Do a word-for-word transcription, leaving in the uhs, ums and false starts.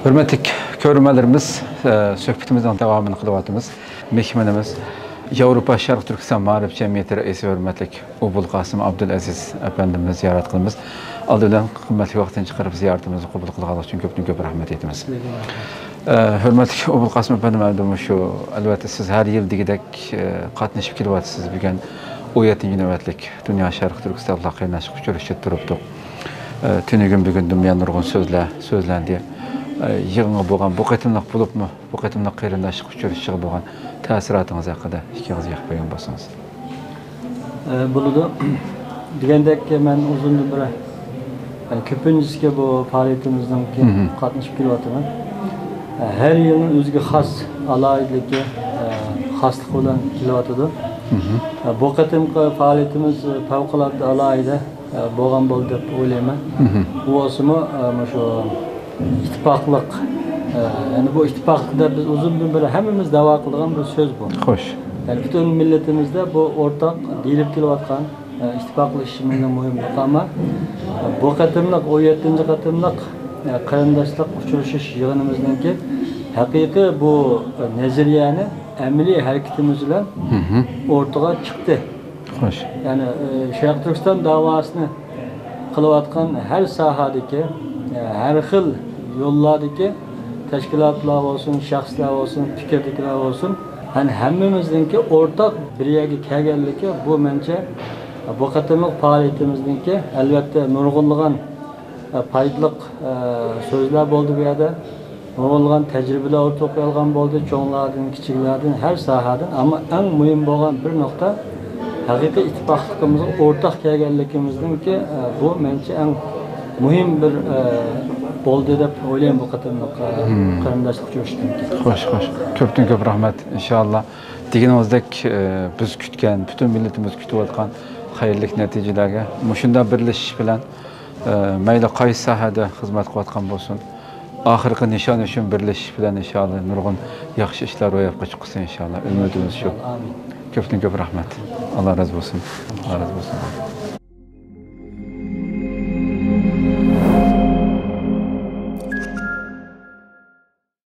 ھۆرمەتلىك كۆرۈرمەنلىرىمىز، ئە، سۆھبىتىمىزنىڭ داۋامىنى قىلىۋاتىمىز. مېھمىنىمىز ياۋروپا شەرق تۈركىستان مائارىپ جەمئىيىتى رەئىسى ھۆرمەتلىك ئوبۇلقاسىم ئابدۇلئەزىز ئەپەندىمىزنى زىيارەت قىلىمىز. ئالدى بىلەن قىممەتلىك ۋاقتىنى چىقىرىپ زىيارىتىمىزنى قوبۇل قىلغانلىقى ئۈچۈن كۆپتىن كۆپ رەھمەت ئېيتىمىز. ئە، ھۆرمەتلىك ئوبۇلقاسىم ئەپەندىم، ئەمدى مۇشۇ، ئەلۋەتتە، سىز ھەر يىلدىكىدەك، ئە، قاتنىشىپ كېلىۋاتىسىز. بۈگۈن ئون يەتتىنچى نۆۋەتلىك دۇنيا شەرقىي تۈركىستانلىق قېرىنداشلىق ئۇچرىشىشىدا تۇرۇپتۇق. ئە، تۈنۈگۈن، بۈگۈندىن بۇيان نۇرغۇن سۆزلەر سۆزلەندى. ئە، يىغىنغا بولغان بۇ قېتىملىق بولۇپمۇ، بۇ قېتىملىق قېرىنداشلىق ئۇچرىشىشىغا بولغان تەسىراتىڭىز ھەققىدە ئىككى ئېغىز گەپ قىلغان بولسىڭىز. ئە، بولىدۇ. دېگەندەك، مەن ئۇزۇندىن بېرى، ئە، كۆپىنچىسىگە بۇ پائالىيىتىمىزنىڭكى مھم. قاتنىشىپ كېلىۋاتىمەن. ئە، ھەر يىلنىڭ ئۆزىگە خاس ئالاھىدىلىكى، ئە، خاسلىقى بىلەن كېلىۋاتىدۇ. مھم. ئە، بۇ قېتىمقى پائالىيىتىمىز، ئە، پەۋقۇلئاددە ئالاھىدە، ئە، بولغان بولدى دەپ ئويلايمەن. مھم. بۇ بولسىمۇ، ئە، مۇشۇ ئىتتىپاقلىق، ئە، يەنى بۇ ئىتتىپاقلىق دەپ بىز ئۇزۇندىن بېرى ھەممىمىز داۋا قىلىدىغان بىر سۆز بۇ. خوش. يەنى پۈتۈن مىللىتىمىزدە بۇ ئورتاق دېيىلىپ كېلىۋاتقان، ئە، ئىتتىپاقلىشىشىمىزنىڭ مۇھىملىقى، ئەمما بۇ قېتىملىق، ئون يەتتىنچى قېتىملىق، ئە، قېرىنداشلىق ئۇچرىشىش يىغىنىمىزنىڭكى ھەقىقىي بۇ، ئە، نەزەرىيەنى ئەمەلىي ھەرىكىتىمىز بىلەن مھم. ئورتىغا چىقتى. خوش. يەنى، ئى، شەرقىي تۈركىستان داۋاسىنى قىلىۋاتقان ھەر ساھەدىكى، ئى، ھەر خىل يوللاردىكى تەشكىلاتلار بولسۇن، شەخسلەر بولسۇن، پىكىردىكىلەر بولسۇن، يەنى ھەممىمىزنىڭكى ئورتاق بىر يەرگە كەلگەنلىكى، بۇ مەنچە بۇ قېتىملىق پائالىيىتىمىزنىڭكى، ئەلۋەتتە، نۇرغۇنلىغان، ئى، پايدىلىق، ئى، سۆزلەر بولدى بۇ يەردە. نۇرغۇنلىغان تەجرىبىلەر ئورتىققا ئېلىنغان بولدى، چوڭلاردىن، كىچىكلەردىن، ھەر ساھەدىن. ئەمما ئەڭ مۇھىم بولغان بىر نۇقتا، ھەقىقىي ئىتتىپاقلىقىمىزغا ئورتاق كەلگەنلىكىمىزنىڭكى، ئە، بۇ مەنچە ئەڭ مۇھىم بىر، ئە، بولدى دەپ ئويلايمەن بۇ قېتىملىق، ئە، مم. قېرىنداشلىق ئۇچرىشىشتىن كېيىن. خوش، خوش. كۆپتىن كۆپ رەھمەت. ئىنشاللا، دېگىنىڭىزدەك، ئە، بىز كۈتكەن، پۈتۈن مىللىتىمىز كۈتۈۋاتقان خەيرلىك نەتىجىلەرگە مۇشۇنداق بىرلىشىش بىلەن، ئە، مەيلى قايسى ساھەدە خىزمەت قىلىۋاتقان بولسۇن، ئاخىرقى نىشان ئۈچۈن بىرلىشىش بىلەن ئىنشاللا نۇرغۇن ياخشى ئىشلار روياپقا چىقسۇن ئىنشاللا. ئۈمىدىمىز شۇ. ئامىن. كۆپتىن كۆپ رەھمەت. ئاللا رازى بولسۇن. ئاللا رازى بولسۇن.